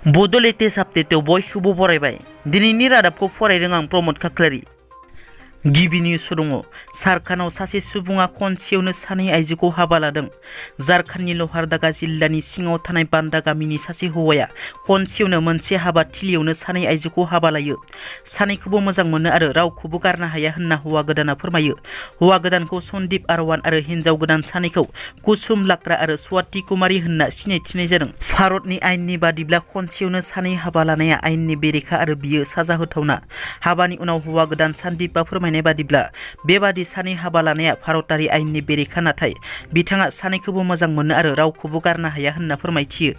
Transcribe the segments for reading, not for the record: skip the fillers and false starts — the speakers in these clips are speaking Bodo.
बड' लेटेस्ट आपडेटआव बयखौबो बरायबाय। दिनैनि रादाबखौ फरायदों आं प्रमद खाख्लारि। गिबि निउस दङ। झारखान्डआव सासे सुबुङा खनसेयावनो सानै आइजोखौ हाबा लादों। झारखान्डनि लहारदागा जिल्लानि सिङाव थानाय बान्दा गामिनि सासे हौवाया खनसेयावनो मोनसे हाबा थिलियावनो सानै आइजोखौ हाबा लायो। सानैखौबो मोजां मोनो आरो रावखौबो गारनो हाया होनना हौवा गोदाना फोरमायो। हौवा गोदानखौ सन्दीप आरवान आरो हिन्जाव गोदान सानैखौ कुसुम लाक्रा आरो स्वाति कुमारी होनना सिनायथिनाय जादों। भारतनि आयेननि बादिब्ला खनसेयावनो सानै हाबा लानाया आयेननि बेरेखा आरो बियो साजा होथावना। हाबानि उनाव हौवा गोदान सन्दीपआ फोरमायनाय बादिब्ला बेबादि सानै हाबा लानाया भारतारि आयेननि बेरेखा, नाथाय बिथाङा सानैखौबो मोजां मोनो आरो रावखौबो गारनो हाया होनना फोरमायथियो।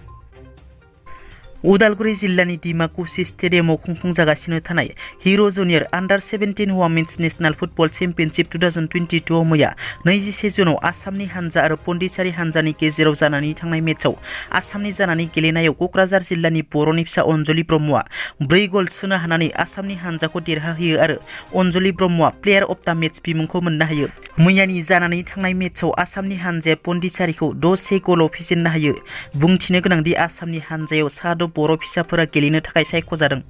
उदालगुरि जिल्लानि डिमाकुसि स्टेडियामाव खुंफुंजागासिनो थानाय हिर' जुनियर आन्डार-17 वुमेन्स नेशनेल फुटबल चेम्पियनशिप 2022 आव मैया 21 जुनाव आसामनि हानजा आरो पन्डिचेरी हानजानि गेजेराव जानानै थांनाय मेचआव आसामनि जानानै गेलेनायाव क'क्राझार जिल्लानि बर'नि फिसा अनजलि ब्रह्मआ 4 गल सोनो हानानै आसामनि हानजाखौ देरहाहोयो आरो अनजलि ब्रह्मआ प्लेयार अफ दा मेच बिमुंखौ मोननो हायो। मैयानि जानानै थांनाय मेचआव आसामनि हानजाया पन्डिचेरीखौ 6 गलआव फेजेननो हायो। बुंथिनो गोनांदि आसामनि हानजायाव सा बर' फिसाफोरा गेलेनो थाखाय सायख'जादों।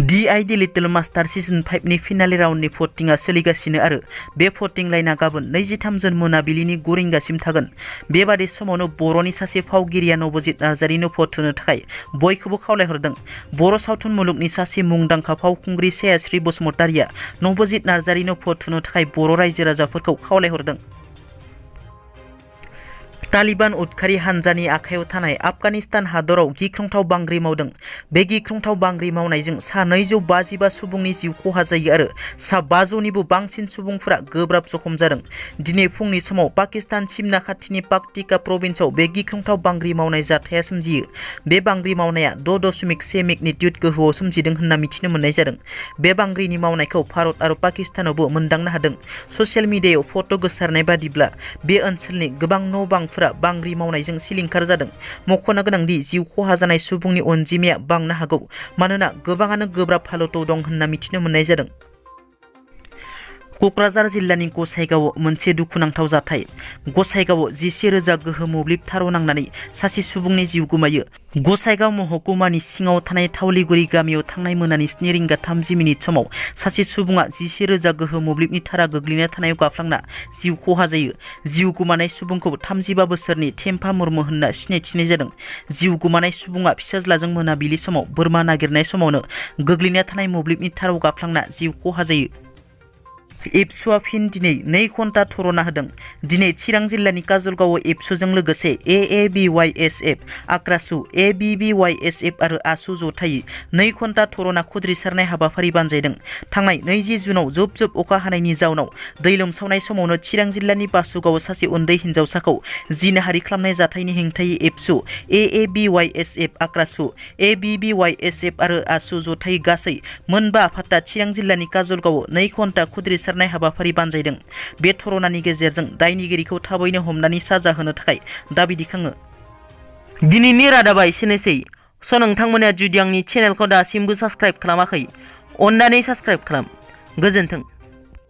DID लिटिल मास्टार सिजन 5 नि फिनाले राउन्डनि भटिंआ सोलिगासिनो आरो बे भटिं लाइनआ गाबोन 23 जुन मोनाबिलिनि 9 रिंगासिम थागोन। बेबादि समावनो बर'नि सासे फावगिरिया नबजित नार्जारिनो भट होनो थाखाय बयखौबो खावलायहरदों। बर' सावथुन मुलुगनि सासे मुंदांखा फावखुंग्रि सायाश्री बसुमतारीया नबजित नार्जारिनो भट होनो थाखाय बर' रायजो राजाफोरखौ खावलायहरदों। तालिबान उदखारि हानजानि आखायाव थानाय आफगानिस्तान हादराव गिख्रंथाव बांग्रि मावदों। बे गिख्रंथाव बांग्रि मावनायजों सा 255 सुबुंनि जिउ खहा जायो आरो सा 500 निबो बांसिन सुबुंफोरा गोब्राब जखम जादों। दिनै फुंनि समाव पाकिस्तान सिमना खाथिनि पाकटिका प्रभिन्सआव बे गिख्रंथाव बांग्रि मावनाय जाथाया सोमजियो। बे बांग्रि मावनाया 6.1 मेगनिट्युड गोहोआव सोमजिदों होनना मिथिनो मोननाय जादों। बे बांग्रिनि मावनायखौ भारत आरो पाकिस्तानावबो मोनदांनो हादों। ससियेल मिडियायाव फट' गोसारनाय बादिब्ला बे ओनसोलनि गोबां न' बांफोरा बांग्रि मावनायजों सिलिंखार जादों। मख'नो गोनांदि जिउ खहा जानाय सुबुंनि अनजिमाया बांनो हागौ, मानोना गोबाङानो गोब्राब हालोदाव दं होनना मिथिनो मोननाय जादों। क'क्राझार जिल्लानि गसाइगावआव मोनसे दुखुनांथाव जाथाय। गसाइगावआव 11,000 गोहो मोब्लिब थाराव नांनानै सासे सुबुंनि जिउ गोमायो। गसाइगाव महकुमानि सिङाव थानाय थावलिगुरि गामियाव थांनाय मोनानि 7 रिंगा 30 मिनिट समाव सासे सुबुङा 11,000 गोहो मोब्लिबनि थारा गोग्लैना थानायाव गाफ्लांना जिउ खहा जायो। जिउ गोमानाय सुबुंखौ 35 बोसोरनि थेम्फा मुर्मु होनना सिनायथिनाय जादों। जिउ गोमानाय सुबुङा फिसाज्लाजों मोनाबिलि समाव बोरमा नागिरनाय समावनो गोग्लैना थानाय मोब्लिबनि थाराव गाफ्लांना जिउ खहा जायो। एबसुआ फिन दिनै 2 घन्टा थरना होदों। दिनै चिरां जिल्लानि काजलगावआव एबसुजों लोगोसे AABYSF, आक्रासु, ABBYSF आरो आसु जथायै 2 घन्टा थरना खुद्रिसारनाय हाबाफारि बानजायदों। थांनाय 20 जुनाव जुब जुब अखा हानायनि जाउनाव दै लोमसावनाय समावनो चिरां जिल्लानि बासुगावआव सासे उन्दै हिन्जावसाखौ जिनाहारि खालामनाय जाथायनि हेंथायै एबसु, AABYSF, आक्रासु, ABBYSF आरो आसु जथायै गासै मोनबा आफादआ चिरां जिल्लानि काजलगावआव 2 घन्टा खुद्रिसारनाय हाबाफारि बानजायदों। बे थरनानि गेजेरजों दायनिगिरिखौ थाबैनो हमनानै साजा होनो थाखाय दाबि दैखाङो। दिनैनि रादाबा एसेनोसै। नोंथांमोना जुदि आंनि चेनेलखौ दासिमबो साबस्क्राइब खालामाखै, अन्नानै साबस्क्राइब खालाम। गोजोन्थों।